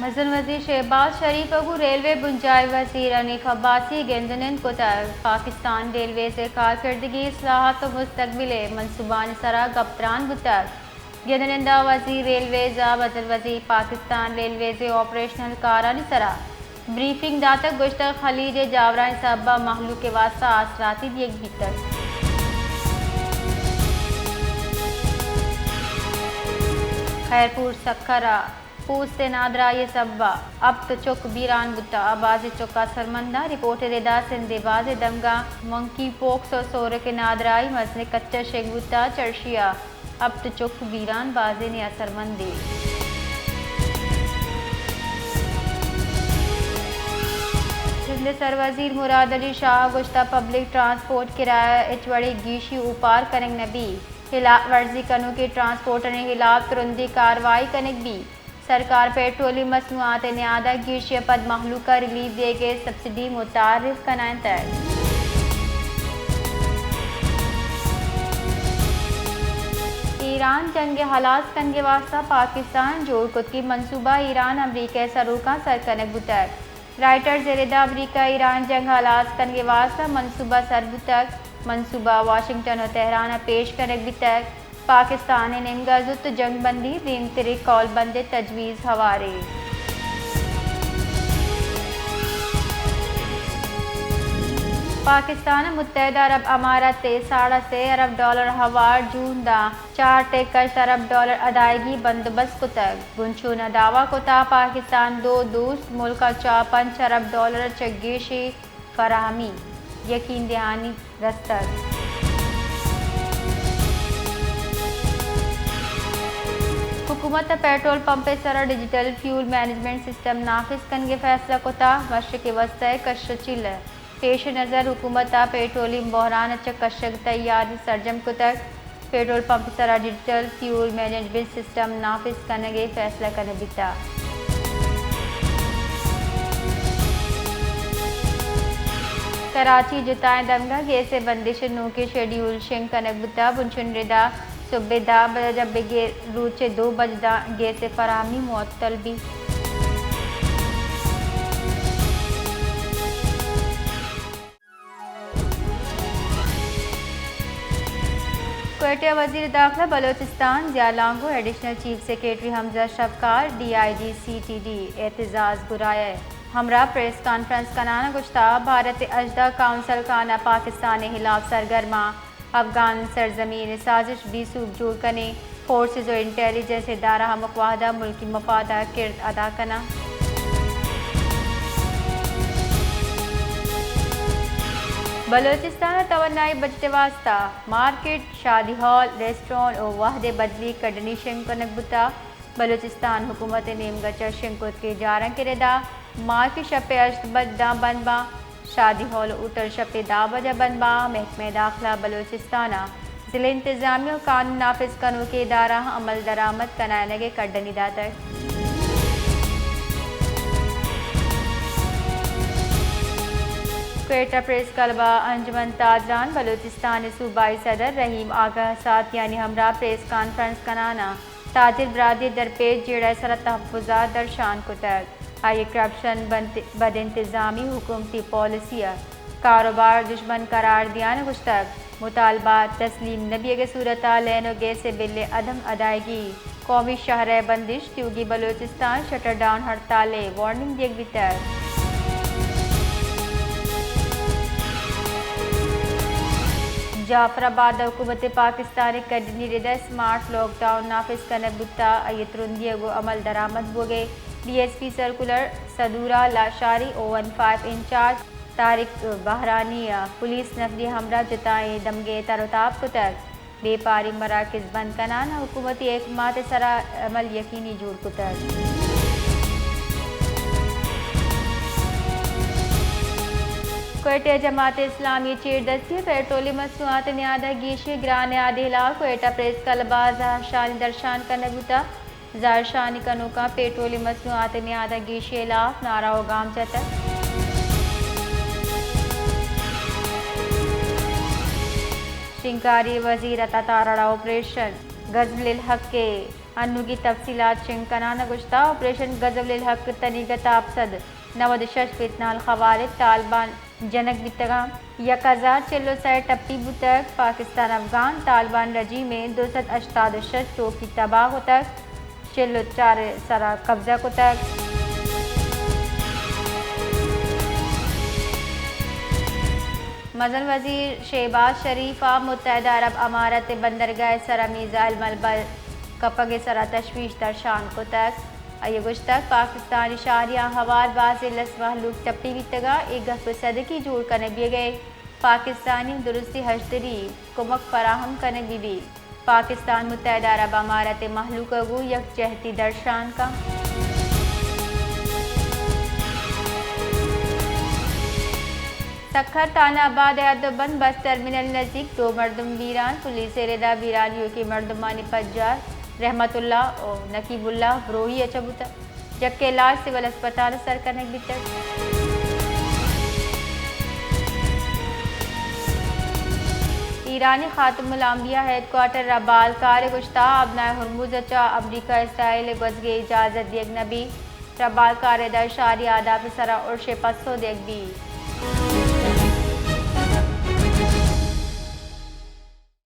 مزن وزیر شہباز شریف ءَ گوں ریلوے بنجاہی وزیر حنیف عباسی گند ءُ نند کتگ۔ پاکستان ریلویز ءِ کارکردگی، اصلاحات ءُ مستقبل ءِ منصوبانی سرا گپ تران بوتگ۔ گند ءُ نند ءَ وزیر ریلویز ءَ مزن وزیر پاکستان ریلویز ءِ آپریشنل کارانی سرا بریفنگ داتگ، گوشتگ خلیج ءِ جاورانی سبب ءَ مہلوک ءِ واستہ آسراتی دیگ بیتگ۔ خیرپور سکھر ءَ پوست ءِ نادراہی ءِ سبب ءَ ہپت چک بیران بوتگ، بازیں چک اثرمند اَنت۔ رپورٹ ءِ ردا سندھ ءِ بازیں دمگاں منکی پوکس ءُ سورک ءِ نادراہی، مزنیں کچ ءَ شنگ بوتگ، چرشی ءَ ہپت چک بیران، بازینے اثرمندیں۔ سندھ ءِ سروزیر مراد علی شاہ ءَ گوشتگ پبلک ٹرانسپورٹ کرایہ ءَ ہچ وڑیں گیشی اوپار کنگ نہ بیت، ہلاپ ورزی کنوکیں ٹرانسپورٹرانی ہلاپ ترندیں کاروائی کنگ بیت۔ سرکار پیٹرولیم مصنوعات ءِ نیاد ءَ گیشی ءَ پد مہلوک ءَ ریلیف دیگ ءِ سبسڈی متعارف کنائینتگ۔ ایران جنگ ءِ ہلاس کنگ ءِ واستہ پاکستان ءَ جوڑ کتگیں منصوبہ ایران امریکہ ءِ سروکاں سر کنگ بوتگ۔ رائٹرز ءِ ردا امریکہ ءَ ایران جنگ ءِ ہلاس کنگ ءِ واستہ منصوبہ سر بوتگ۔ منصوبہ واشنگٹن ءُ تہران ءَ پیش کنگ بیتگ۔ پاکستان ءِ نیمگ ءَ زوت جنگ بندی ءِ دیمتریں کول بند ءِ تجویز ہواریں۔ پاکستان ءَ متحدہ عرب امارات ءَ ساڑھے سے ارب ڈالر ہوار جون ءَ داں چار ٹک ہشت ارب ڈالر ادائیگی بندوبست کتگ۔ گونچن ءَ دعویٰ کتگ پاکستان دو دوست ملک ءَ چار پنچ ارب ڈالر ءَ چہ گیشیں فراہمی یقین دہانی رستگ۔ حکومت ءَ پیٹرول پمپ ءِ سرا ڈیجیٹل فیول مینجمنٹ سسٹم نافذ کنگ ءِ فیصلہ کتگ۔ مشرق وسطی ءِ کش ءُ چیل ءَ پیش نظر حکومت ءَ پیٹرولیم بحران ءَ چہ کشگ ءِ تیاری سرجم کتگ۔ پیٹرول پمپ ءِ سرا ڈیجیٹل فیول مینجمنٹ سسٹم نافذ کنگ ءِ فیصلہ کنگ بیتگ۔ کراچی ءِ جتائیں دمگاں گیس ءِ بندش ءِ نوکیں شیڈیول شنگ کنگ بوتگ۔ بنشون ءِ ردا سہب ءِ دہ بج ءَ بگر روچ ءِ دو بج ءَ داں گیس ءِ فراہمی معطل بیت۔ کوئٹہ ءِ وزیر داخلہ Balochistan Zia Langove, additional chief secretary Hamza شوکار، D I G C T D Aitzaz Goraya ءِ ہمراہ پریس کانفرنس کنان ءَ گوشتگ بھارت ءِ ہژدہ کونسل خانہ پاکستان ءِ ہلاپ سرگرم اَنت، افغان سرزمین ءِ سازش بے سوب جوڑ کنیں، فورسز ءُ انٹیلیجنس ادارہ ہمک وہد ءَ ملکی مفاد ءَ کرد ادا کناں۔ بلوچستان ءَ توانائی بجٹ ءِ واستہ مارکیٹ، شادی ہال، ریسٹورنٹ ءُ وہد ءِ بدلی کڈنی شنگ کنگ بوتگ۔ بلوچستان حکومت ءِ نیمگ ءَ چہ شنگ کتگیں جارانک ءِ ردا مارکیٹ شپ ءِ ہشت بج ءَ داں بند باں۔ شادی ہال ءُ ہوٹل شپ ءِ دہ بج ءَ بند باں۔ محکمہ داخلہ بلوچستان ءَ ضلع انتظامیہ ءُ قانون نافذ کنوکیں ادارہاں عمل درآمد کنائینگ ءِ کڈنی داتگ۔ کوئٹہ پریس کلب ءَ انجمن تاجران بلوچستان ءِ صوبائی صدر رحیم آغا ءِ ساتھیانی ہمراہ پریس کانفرنس کنان ءَ تاجر برادری ءِ درپیش جیڑہ ءِ سرا تحفظات درشان کتگ۔ آئی ءَ کرپشن، بنت-، بد انتظامی، حکومتی پالیسی ءُ کاروبار دژمن قرار دیان ءَ گوشتگ، مطالبہ تسلیم نہ بیگ ءِ صورت ءَ لین ءُ گیس ءِ بل ءِ عدم ادائیگی، قومی شاہراہ ءِ بندش، تیوگیں بلوچستان شٹر ڈاؤن ہڑتال ءِ وارننگ دیگ بیتگ۔ جعفر آباد ءَ حکومت پاکستان ءِ کڈنی رد ءَ سمارٹ لاک ڈاؤن نافذ کنگ بوتگ، آئی ءِ ترندی ءَ گوں عمل درآمد بوگ ءِ ڈی ایس پی سرکولر۔ صدورہ لاشاری او ون فائیو انچارج طارق بہرانی ءَ پولیس نفری ءِ ہمراہ جتائیں دمگے تر ءُ تاب کتگ۔ بیپاری مراکز بند کنان ءَ حکومتی احکامات ءِ سرا عمل یقینی جوڑ کتگ۔ کوئٹہ ءَ جماعت اسلامی ءِ چیردستی ءَ پیٹرولیم مصنوعات ءِ نیاد ءَ گیشیں گران نیادے ءِ ہلاپ کوئٹہ پریس کلب ءَ زہرشانی درشان کنگ بوتگ۔ زہرشانی کنوکاں پیٹرولیم مصنوعات ءِ نیاد ءَ گیشی ءِ ہلاپ نعرہ ءُ گام جتگ۔ شنگکاری ءِ وزیر عطا تارڑ ءَ آپریشن غزل الحق ءِ انوگی تفصیلات شنگ کنان ءَ گوشتہ، آپریشن غزل الحق تنیگت ءَ ہپت سد نود ءُ شش فتنہ الخوارج طالبان جنگ بیتگاں، یک ہزار چل ءُ سئے ٹپی بوتگ، پاکستان افغان طالبان رجیم ءِ دو سد ہشتاد ءُ شش چوکی تباہ کتگ، چل ءُ چار ءِ سرا قبضہ کتگ۔ مزن وزیر شہباز شریف ءَ متحدہ عرب امارات ءِ بندرگاہ ءِ سرا میزائل ملبہ کپگ ءِ سرا تشویش درشان کتگ۔ آئی ءَ گوشتگ، پاکستانی شہریاں ہوار بازیں لس مہلوک ٹپی بیتگ ءُ اے گپ صدقی جوڑ کنگ بیگ ءَ پاکستانیاں درستی ہژدری کمک فراہم کنگ بہ بیت۔ پاکستان متحدہ عرب امارات ءِ مہلوک ءَ گوں یکجہتی درشان کنت۔ سکھر تھانہ آباد ءِ حد ءُ بند بس ٹرمینل نزیک دو مردم بیران، پولیس ءِ ردا بیران ایوکیں مردمانی پجار رحمت اللہ ءُ نقیب اللہ بروہی ءَ چہ بوتگ۔ جکے لاش سول اسپتال ءَ سر کنگ بیتگ۔ ایرانی خاتم الانبیاء ہیڈ کوارٹر ءِ ربالکار ءَ گوشتہ، آبنائے ہرمز ءَ چہ امریکہ ءُ اسرائیل ءِ گوزگ ءِ اجازت دیگ نہ بیت۔ ربالکار ءِ ادا اشاری اہداف ءِ سرا ارش ءِ پسو دیگ بیت۔